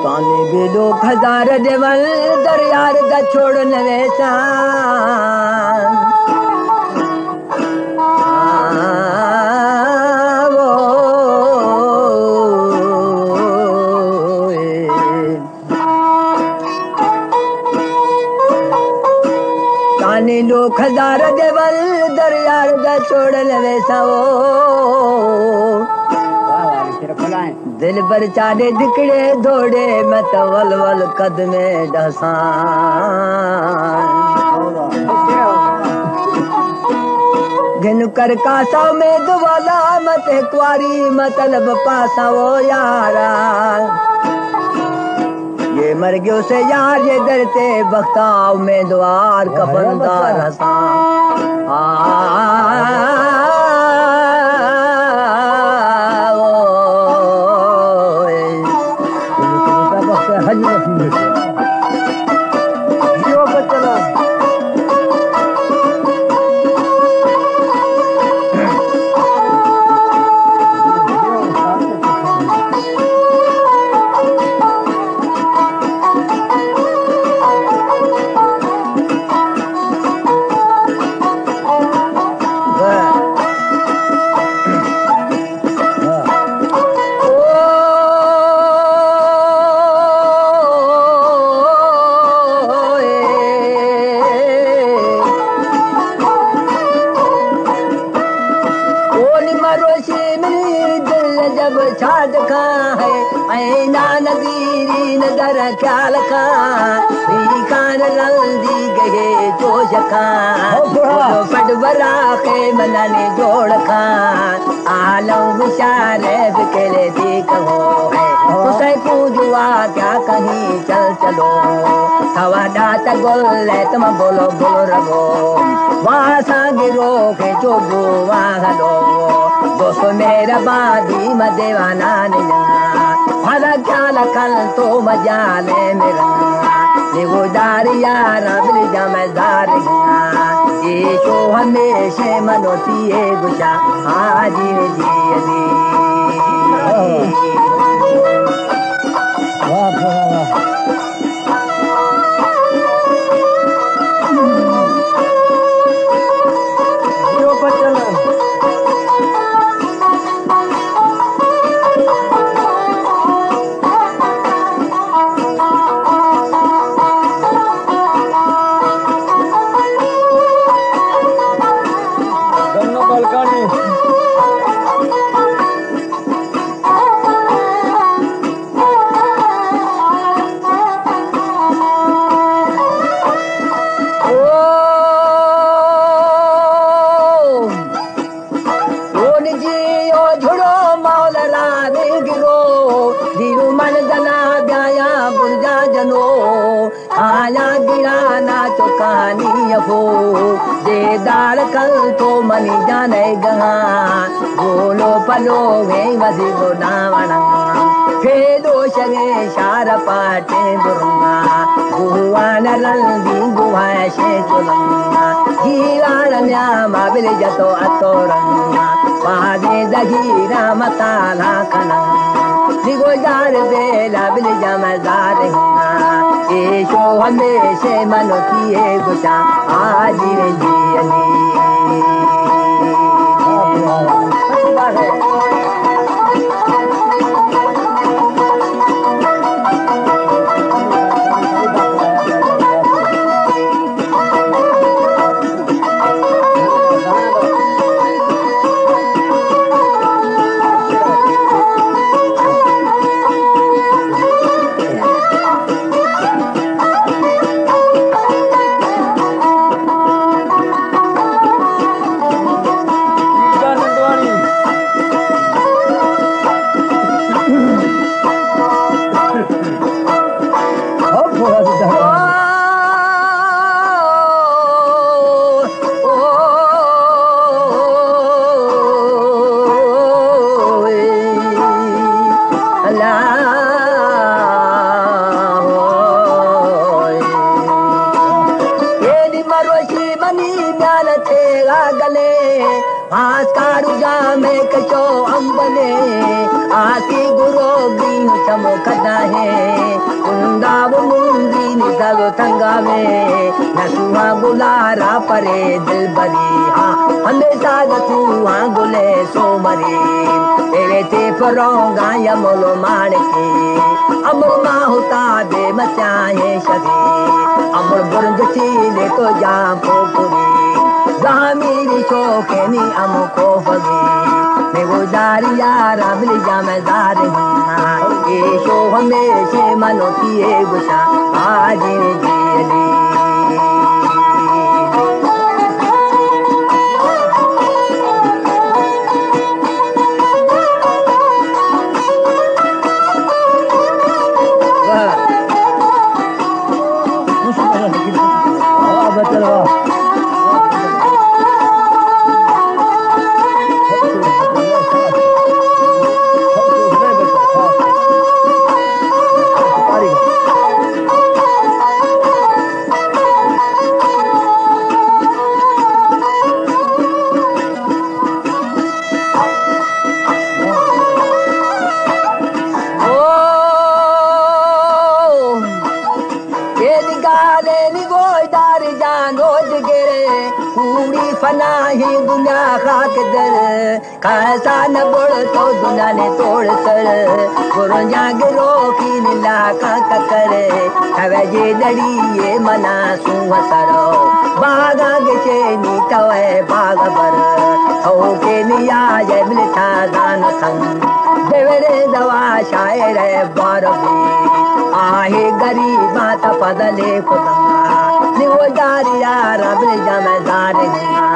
تانی بیلو ہزار دیول، در یار دا چھوڑ نویسان. آ، او، اے. تانی لوک ہزار دیول، در یار دا چھوڑ نویساؤ. دل بر چاڑے دکڑے دوڑے مت ول ول قدمے ڈسان. گھن کر کاسا امید والا مت کواری مطلب پاسا او یارا. یہ مرگیو سے یار، یہ درتے بختا امیدوار کفندار ہساں. آ، او، اے. اونی مروشی منی دل جب چھاڑ کھا ہے، اینا نظیری نظر خیال کھا، ری خان رندی گئے جوش کھا، او برا. پٹ برا کے منانی جوڑ کھا، عالم بشارے بکلے دی کہو ہے، او. اسے پوجوا کیا کہیں چل چلو، تھوا دات گل ہے تم بولو بول رگو، واسا گرو کے جو گو واہلو، دوست میرا بادی مدیوانا نیا، پھلا کیا لکھل تو مجالے میرا، نگودار یارا بل جام دار گیا، ایشو ہمیشہ منو تیے گشا، آجی جی عزیز. واہ، واہ، واہ. او نجی او جھڑو مول را گرو، دیرو من دلا بیایا برجا جنو، آیا گڑا نا چکانی افو، دیدار کل تو منی جانے گہاں، گولو پلو گئی وزی گو ناونا، پھیدو شگے شار پاٹے برنا، گوان رندی گوہاشے چلنا، گیوار نیام بل جتو اتورنا، پادے دگیرا متالا کھنا، دیگو جار بیلا بل جام زارنا، ایشو ہمیشہ منو کیے گشا، آجی جی علی. نسواں گلارا پرے دلبری، ہاں، ہمیشہ نسواں گلے سومری۔ تیرے تے پرونگا یا ملو مانکی، امر ما ہوتا بے مسیاہیں شبی، امر برد چیلے تو جان پوکری۔ زامیری شوقینی ام کوفگی، میں گزار یارا بل جام زار ہوں۔ ایشو ہمیشہ منو پیے گشا، آجی جیلی۔ اے نگالے نگوش دار جان روز گرے، کوڑی فنا ہی دنیا خاک در، کاسا نہ بڑ تو دنیا نے توڑ سر، گرنجا گرو کی نلا کا ککرے، کوے جے دڑی یہ منا سو سرو، باغا گچے نی توے باغ بر، او کے نیا جے ملتا دان سن۔ دیورے دوا شاعر بار بی، آہے گریباں تا پدلے کتاں۔ نیو داری یار ابل جمع دار نیا،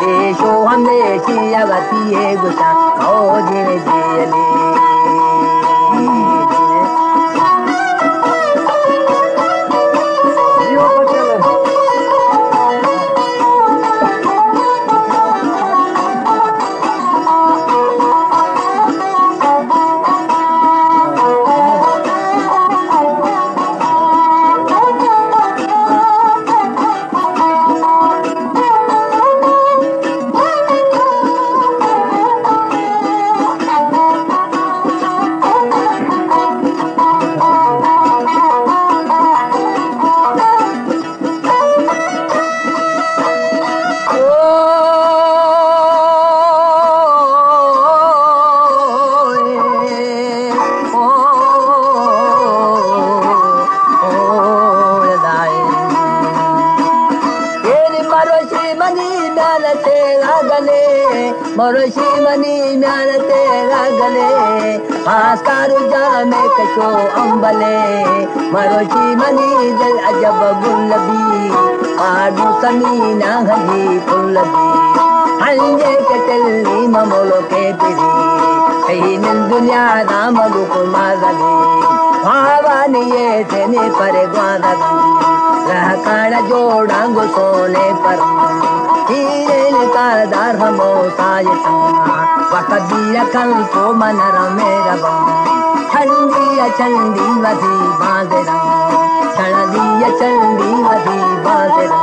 ایشو ہمیشی اوتی گشا، او جی جی علی۔ مروشی منی میان تے راگلے، مروشی منی میان تے راگلے، خاص کارو جامے کشو امبلے، مروشی منی دل عجب گل بی، آڈو سمینا ہجی پل بی، ہنجے کے تلی مملو کے پری، کئی نل دنیا دا ملوک مازلی، بھاوانی یہ تینے پر گوادگی، رہ کانا جوڑا گو سونے پر، ہیرے نے کاردار ہمو ساجتا، وقت دیر کن تو من رمے ربا، ٹھنڈی یا چنڈی وزی باندرا، ٹھنڈی یا چنڈی وزی باندرا،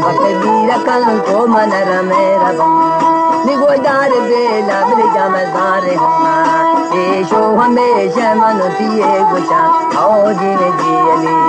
وقت دیر کن تو من رمے ربا، نگو دار بیلا بل جام دار ہما، ایشو ہمیشہ من دیے گشا، او جی جی علی۔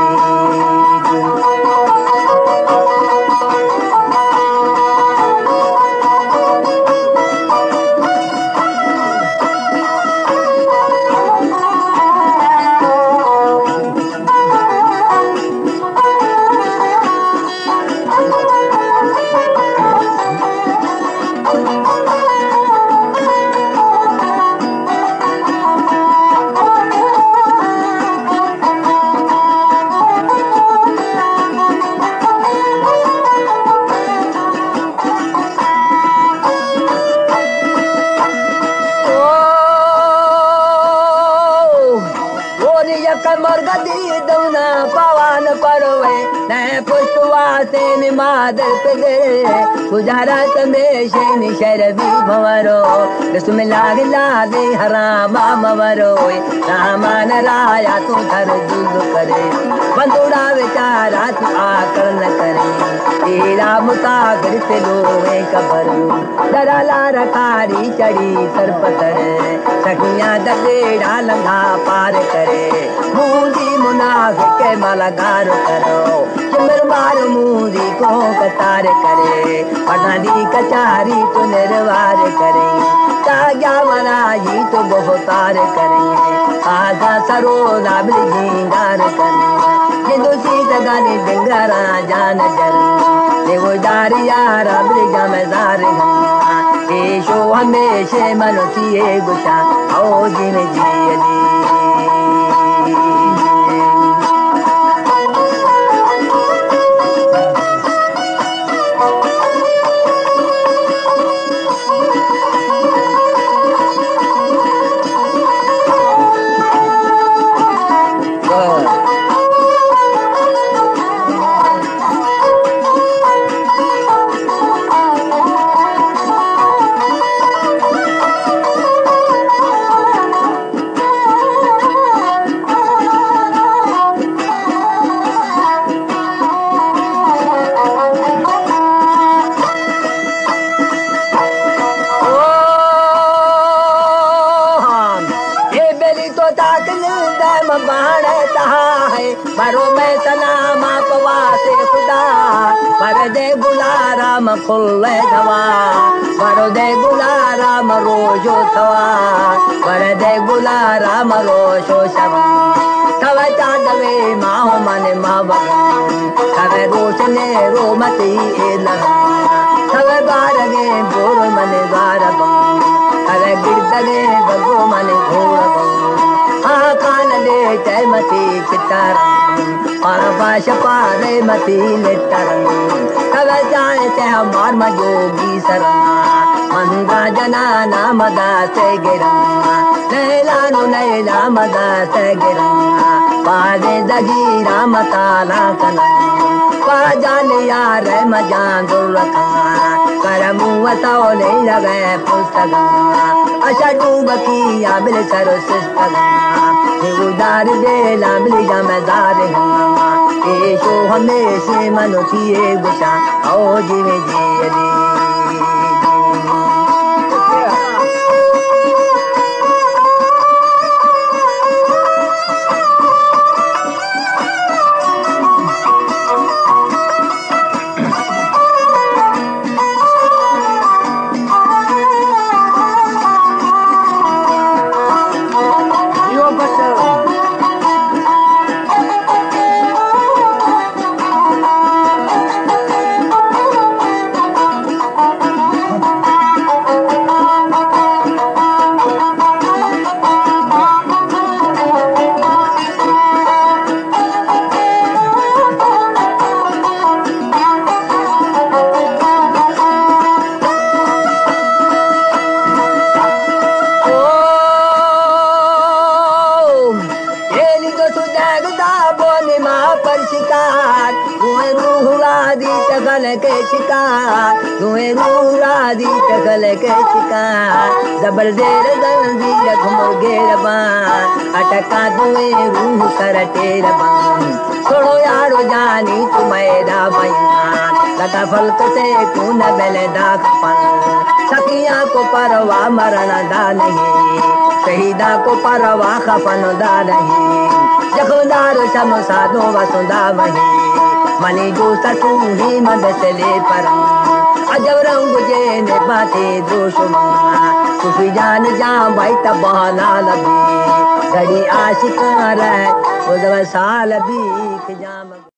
اور یک مرگ دیدم نا پوان پروے، نہ پشت واسطے نی مادر پدر، گزارا تمیشے نی شر بی بھورو، بسم اللہ لا دے حرام مورو، رامان رایا تو تر دل کرے، بندوڑا وچارا تو آکر نہ کرے، تیرا مسافر سے لوے قبر، درا لار کاری چڑی سر پتر، سکیاں دگیڑا لنگا پار کرے۔ موزی منافق ملگار کرو، چمر بار موزی کو قطار کرے، پڑھا دی کچاری تو نروار کرے، تا گیا منا جی تو بہتار کرے، آزا سرو دابل جیندار کرے، جدو چیز گانی ڈنگرا جان جر، دیو دار یار ابل جام زار ہم، پیشو ہمیشہ منو چیئے گشا، او جن جی علی۔ اے بلی تو تاک نندم بانے تہا ہے، برو میں سلام آپ واسے خدا، پر دے گلارا مکھل دوا، پر دے گلارا مروشو تھوا، پر دے گلارا مروشو شوا، تھوا چاندوے ماہ من ما بگا، تھوا روشنے رومتی اے لگا، تھوا بارگے بور من بار بگا، تھوا گردگے بگو من گھوڑ بگا، ہاں کان دے تے متی چتارا۔ پارا پاش پارے متی لٹرن، کبے چائے تے ہمار مجوگی سرن، مندرا جنانا مدا سے گرن، لیلا نو لیلا مدا سے گرن، پادے دگیرا متالا کنن، پاجان یار مجان درکن، کرمو وتو لیلا گئے پستگن، اشا ڈوبکی آبل سر سستگن، دیو دار بیلا بلی جام دار ہاں، ایشو ہمیشہ منو کیے گشا، او جی میں جی علی۔ ایلی تو سجاگ دا بونی ما پر شکار، دوئیں روح را دی تخل کے شکار، دوئیں روح را دی تخل کے شکار، زبر زیر زنزیر گھمر گیر بان، اٹکا دوئیں روح سر ٹیر بان۔ سنو یارو جانی تو میرا بیان، لگا فلک سے کون بل دا کفن، سخیاں کو پروا مرن دا نہیں، شہیداں کو پروا خفن دا نہیں، زخمدار شمسادو وسدا وہی، منی دوست تو ہی مدسلے پرم، عجب رنگ جین باتے دروشما، صوفی جان جان بھائی تبانا لبی، گھڑی عاشقاں رہ، وہ زبر سال بی۔